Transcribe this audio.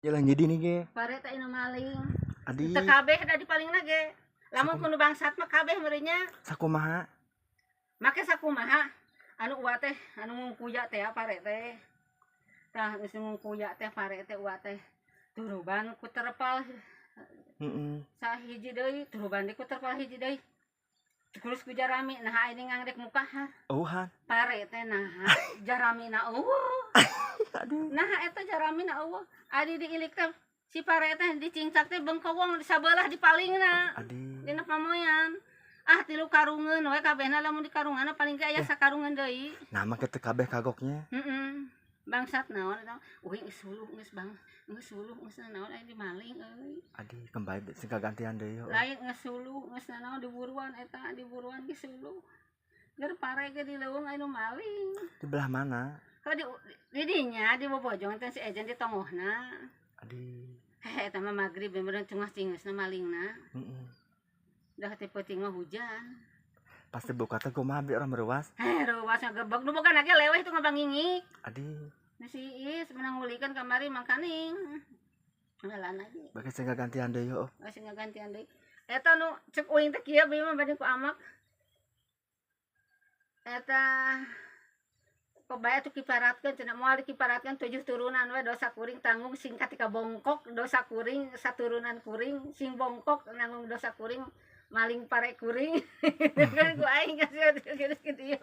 Jalan jadi nih ge. Pare teh anu maling. Adi. Teu kabeh da dipalingna ge. Lamun kudu bangsat mah kabeh meureun nya. Sakumaha? Make sakumaha? Anu uwa teh, anu ngungkuya teh pare teh. Tah geus ngungkuya teh pare teh uwa teh. Turuban ku terpal sahiji deui, turuban deui ku terpal hiji deui. Terus ku jarami, nah ini ngangrek mukahan. Eueuhan. Pare teh nah jaramina eueuh. Aduh. Nah eta jaramina eueuh. Adi diilik teh si pare teh dicingcak teh bengkowong di sabelah dipalingna. Adi. Dina pamoyan. Ah, tilu karungeun we kabehna, lamun di karunganna paling ge aya sakarungeun deui. Nah, make teu kabeh kagoknya. Heeh. Bangsat naon eta? Uing geus suluh geus bang. Geus suluh geus naon aya dimaling euy. Adi, kembali sing kagantian deui heuh. Lain geus suluh geus naon diburuan eta, diburuan geus suluh. Ger pare ge di leuweung aya nu maling. Di belah mana? Kalau di dinya di bobojong teh si Ejen di tongohna. Adi. Heh, eta mah magrib bener cungah cingeusna malingna. Dah teh peuting mah hujan. Pasti buka teh kumaha bi orang meruas? Heh, ruas ngagebeg nu boga ge leweh tuh ngabangingik. Adi. Nu si Is menang ngulikan kamari mangkaning. Ngalan aja. Bagi sing kagantian deui heuh. Masih ngagantian deui. Eta nu cek uing teh kieu bi mah bade ku amak. Eta kok bae tuh kiparatkeun cenah, moal dikiparatkeun tujuh turunan we dosa kuring tanggung, sing katika bongkok dosa kuring, saturunan kuring sing bongkok nanggung dosa kuring maling pare kuring kan ku aing kasih gitu.